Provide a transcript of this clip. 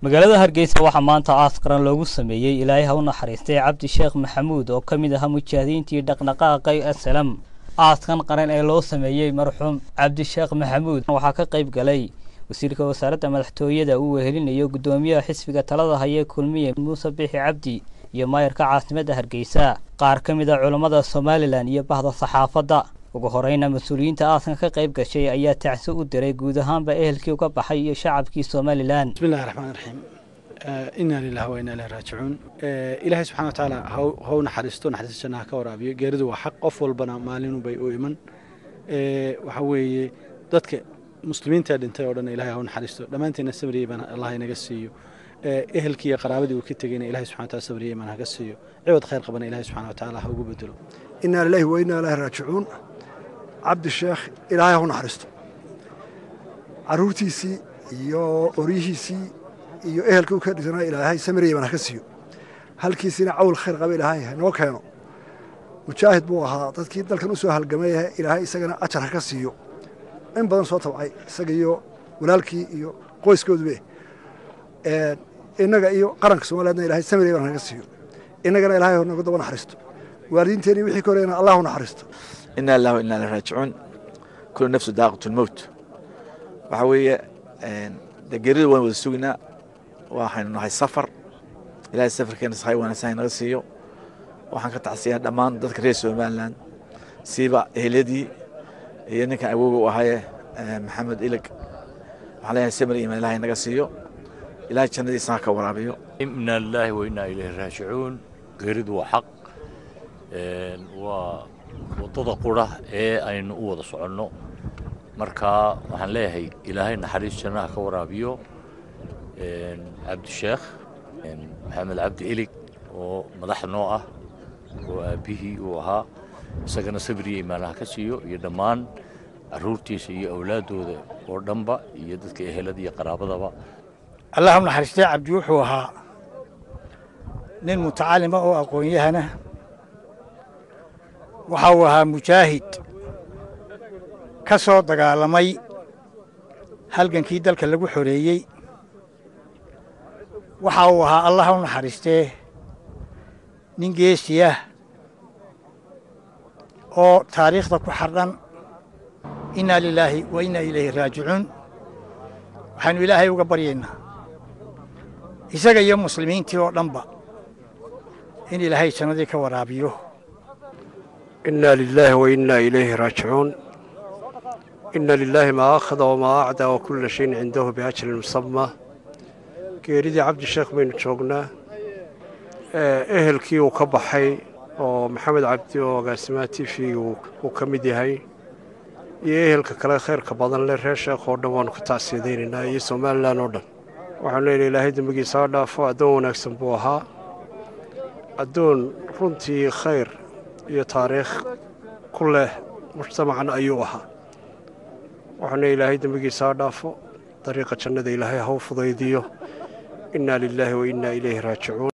Magaalada Hargeysa waxaa maanta aas qaran loogu sameeyey Ilaahay ha u naxariistay Cabdi Sheekh Maxamuud oo ka mid ahaa mujaahidiintii dhaqdhaqaaqay SLM. Aaskan qaran ee loo sameeyey marxuum Cabdi Sheekh Maxamuud waxaa ka qayb galay wasiirka wasaaradda madaxtooyada uu wehelinayo guddoomiyaha xisbiga talada haya Kulmiye Muuse Bixi Cabdi iyo maayarka caasimadda Hargeysa, qaar ka mid ah culammada Somalilan iyo bahda saxaafadda. Ugu horeyna mas-uuliyiinta aaskan ka qayb gashay ayaa tacsi u diray guud ahaanba ehelkii uga baxay iyo shacabkii Somalilan. بسم الله الرحمن الرحيم، إنا لله وإنا إليه راجعون. إلهي سبحانه وتعالى ha u naxariisto, naxariista jannaha ka waraabiyo. Geeridu waa xaq, qof walbana maalinu bay u iman. Waxa weeye dadka muslimiinta dhintay oo dhan Ilahay ha u naxariisto, dhammaanteena sabriye baan Allah inaga siiyo. Ehelkii iyo qaraabadii uu ka tegayna Ilahay subxana wataala sabriye baan haga siiyo, ciwad khayr qabana Ilahay subxana watacaala ha ugu bedelo. Inaa lilahi wa inaa ilaahi raajicuun. Cabdi Sheekh Ilaahay ha u naxariisto, carruurtiisii iyo oryihiisii iyo ehelkii u ka dhisana Ilaahay samiriye baan haka siiyo, halkiisiina cawl khayr qaba Ilaahay hanoo keeno. Mujaahid buu ahaa, dadkii dalkan u soo halgamay, Ilaahay isagana ajar ha ka siiyo, in badan soo tabcay isaga iyo walaalkii iyo qoyskoodube. Innaga iyo qaranka Soomaliyeedna Ilahay samiriye baan haka siiyo, innagana Ilahay naga daba naxariisto, waalidiinteeni wixii ka horeyna Allah u naxariisto. Inaa lillahi wa inaa ilaihi raajicuun, kullu nafsu daaqatu lmowt. Waxaa weeye de geerida waan wada suginaa, waxaynu nahay safar. Ilahay safarkeena sahay wanaagsan naga siiyo. Waxaan ka tacsiyaa dhammaan dadka reer Somaliland, siiba eheladii iyo ninkan awowga u ahaye Maxamed Ilig. Waxaan leeyahay samir iimaan Ilahay naga siiyo, Ilahay jannadiisa ha ka waraabiyo. Inaa lillahi wa inaa ilayhi raajicuun. Geeridu waa xaq, waa waddada qura ee aynu u wada soconno. Marka waxaan leeyahay Ilaahay naxariis jannaha ka waraabiyo Cabdisheekh Maxamed Cabdi Ilig oo madax noo ah oo aabbihii uu ahaa, isagana sabriya imaanaha ka siiyo iyo dhammaan carruurtiisa iyo awlaaddooda oo dhanba iyo dadka ehelada iyo qaraabadaba. Allah u naxariistay. Cabdi wuxuu ahaa nin mutacalima oo aqoon-yahana, waxa uu ahaa mujaahid ka soo dagaalamay halgankii dalka lagu xoreeyey. Waxa uu ahaa, Allah u naxariistee, nin geesiyah oo taariikhda ku xardhan. Innaa lilaahi wa innaa ilayhi raajicuun. Waxaanu Ilaahay uga baryaynaa isaga iyo muslimiintii oo dhanba in Ilaahay jannadii ka waraabiyo. Inaa lilaahi wa innaa ilayhi raajicuun. Ina lilaahi maa akhada wamaa acdaa wa kulla shayin cindahu biajalin musamaa. Geeridii Cabdisheekh baynu joognaa. Ehelkii uu ka baxay oo Maxamed Cabdi oo agaasimaha TV uu ka mid yahay iyo ehelka kale khayrka badan leh, reer Sheekh oo dhan waanu ka tacsiyadaynaynaa iyo Somalilan oo dhan. Waxaanu leenahay Ilaahay dembigiisa ha dhaafo. Addoon wanaagsan buu ahaa, addoon runtii khayr iyo taariikh ku leh mujtamacan ayuu ahaa. Waxaanu leeyahay Ilaahay dembigiisa ha dhaafo, dariiqa jannada Ilaahay ha u fudaydiyo. Innaa lilaahi wa innaa ilayhi raajicuun.